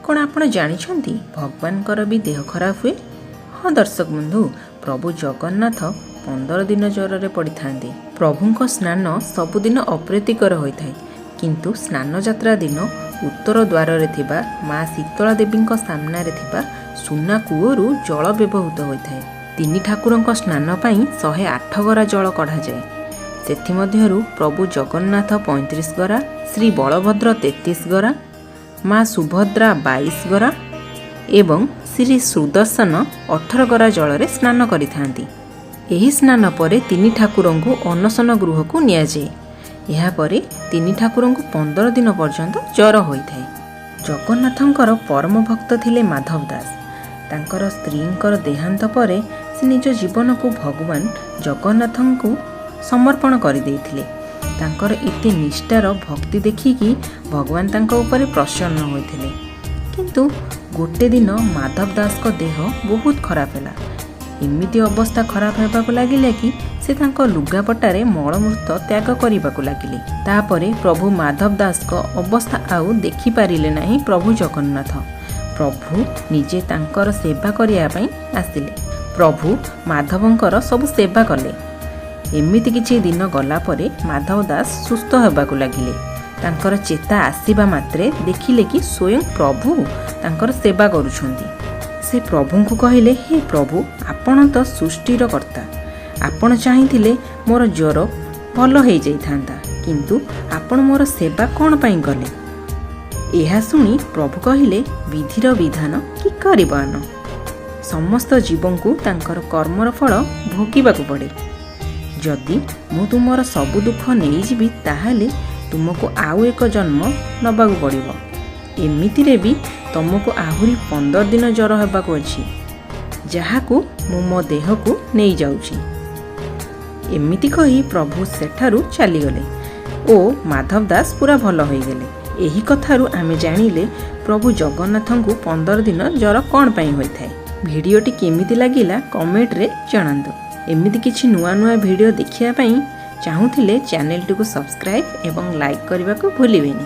କ'ଣ ଆପଣ ଜାଣିଛନ୍ତି ଭଗବାନଙ୍କର ବି ଦେହ ଖରାପ ହୁଏ? ହଁ ଦର୍ଶକ ବନ୍ଧୁ, ପ୍ରଭୁ ଜଗନ୍ନାଥ 15 ଦିନ ଜ୍ୱରରେ ପଡ଼ିଥାନ୍ତି। ପ୍ରଭୁଙ୍କ ସ୍ନାନ ସବୁଦିନ ଅପ୍ରୀତିକର ହୋଇଥାଏ, କିନ୍ତୁ ସ୍ନାନ ଯାତ୍ରା ଦିନ ଉତ୍ତର ଦ୍ୱାରରେ ଥିବା ମା ଶୀତଳା ଦେବୀଙ୍କ ସାମ୍ନାରେ ଥିବା ସୁନା କୂଅରୁ ଜଳ ବ୍ୟବହୃତ ହୋଇଥାଏ। ତିନି ଠାକୁରଙ୍କ ସ୍ନାନ ପାଇଁ 108 ଗରା ଜଳ କଢ଼ାଯାଏ। ସେଥିମଧ୍ୟରୁ ପ୍ରଭୁ ଜଗନ୍ନାଥ 35 ଗରା, ଶ୍ରୀ ବଳଭଦ୍ର 33 ଗରା, ମା ସୁଭଦ୍ରା 22 ଗରା ଏବଂ ଶ୍ରୀ ସୁଦର୍ଶନ 18 ଗରା ଜଳରେ ସ୍ନାନ କରିଥାନ୍ତି। ଏହି ସ୍ନାନ ପରେ ତିନି ଠାକୁରଙ୍କୁ ଅନଶନ ଗୃହକୁ ନିଆଯାଏ। ଏହାପରେ ତିନି ଠାକୁରଙ୍କୁ 15 ଦିନ ପର୍ଯ୍ୟନ୍ତ ଜ୍ୱର ହୋଇଥାଏ। ଜଗନ୍ନାଥଙ୍କର ପରମ ଭକ୍ତ ଥିଲେ ମାଧବ ଦାସ। ତାଙ୍କର ସ୍ତ୍ରୀଙ୍କର ଦେହାନ୍ତ ପରେ ସେ ନିଜ ଜୀବନକୁ ଭଗବାନ ଜଗନ୍ନାଥଙ୍କୁ ସମର୍ପଣ କରିଦେଇଥିଲେ। ତାଙ୍କର ଏତେ ନିଷ୍ଠାର ଭକ୍ତି ଦେଖିକି ଭଗବାନ ତାଙ୍କ ଉପରେ ପ୍ରସନ୍ନ ହୋଇଥିଲେ। କିନ୍ତୁ ଗୋଟେ ଦିନ ମାଧବ ଦାସଙ୍କ ଦେହ ବହୁତ ଖରାପ ହେଲା। ଏମିତି ଅବସ୍ଥା ଖରାପ ହେବାକୁ ଲାଗିଲା କି ସେ ତାଙ୍କ ଲୁଗାପଟାରେ ମଳମୂତ୍ର ତ୍ୟାଗ କରିବାକୁ ଲାଗିଲେ। ତାପରେ ପ୍ରଭୁ ମାଧବ ଦାସଙ୍କ ଅବସ୍ଥା ଆଉ ଦେଖିପାରିଲେ ନାହିଁ ପ୍ରଭୁ ଜଗନ୍ନାଥ। ପ୍ରଭୁ ନିଜେ ତାଙ୍କର ସେବା କରିବା ପାଇଁ ଆସିଲେ। ପ୍ରଭୁ ମାଧବଙ୍କର ସବୁ ସେବା କଲେ। ଏମିତି କିଛି ଦିନ ଗଲା ପରେ ମାଧବ ଦାସ ସୁସ୍ଥ ହେବାକୁ ଲାଗିଲେ। ତାଙ୍କର ଚେତା ଆସିବା ମାତ୍ରେ ଦେଖିଲେ କି ସ୍ୱୟଂ ପ୍ରଭୁ ତାଙ୍କର ସେବା କରୁଛନ୍ତି। ସେ ପ୍ରଭୁଙ୍କୁ କହିଲେ, ହେ ପ୍ରଭୁ, ଆପଣ ତ ସୃଷ୍ଟିର କର୍ତ୍ତା। ଆପଣ ଚାହିଁଥିଲେ ମୋର ଜ୍ୱର ଭଲ ହେଇଯାଇଥାନ୍ତା, କିନ୍ତୁ ଆପଣ ମୋର ସେବା କ'ଣ ପାଇଁ କଲେ? ଏହା ଶୁଣି ପ୍ରଭୁ କହିଲେ, ବିଧିର ବିଧାନ କି କରିବ ଆନ। ସମସ୍ତ ଜୀବଙ୍କୁ ତାଙ୍କର କର୍ମର ଫଳ ଭୋଗିବାକୁ ପଡ଼େ। ଯଦି ମୁଁ ତୁମର ସବୁ ଦୁଃଖ ନେଇଯିବି, ତାହେଲେ ତୁମକୁ ଆଉ ଏକ ଜନ୍ମ ନେବାକୁ ପଡ଼ିବ। ଏମିତିରେ ବି ତୁମକୁ ଆହୁରି 15 ଦିନ ଜ୍ୱର ହେବାକୁ ଅଛି, ଯାହାକୁ ମୁଁ ମୋ ଦେହକୁ ନେଇଯାଉଛି। ଏମିତି କହି ପ୍ରଭୁ ସେଠାରୁ ଚାଲିଗଲେ ଓ ମାଧବ ଦାସ ପୁରା ଭଲ ହୋଇଗଲେ। ଏହି କଥାରୁ ଆମେ ଜାଣିଲେ ପ୍ରଭୁ ଜଗନ୍ନାଥଙ୍କୁ 15 ଦିନ ଜ୍ୱର କ'ଣ ପାଇଁ ହୋଇଥାଏ। ଭିଡ଼ିଓଟି କେମିତି ଲାଗିଲା କମେଣ୍ଟରେ ଜଣାନ୍ତୁ। ଏମିତି କିଛି ନୂଆ ନୂଆ ଭିଡ଼ିଓ ଦେଖିବା ପାଇଁ ଚାହୁଁଥିଲେ ଚ୍ୟାନେଲଟିକୁ ସବସ୍କ୍ରାଇବ୍ ଏବଂ ଲାଇକ୍ କରିବାକୁ ଭୁଲିବେନି।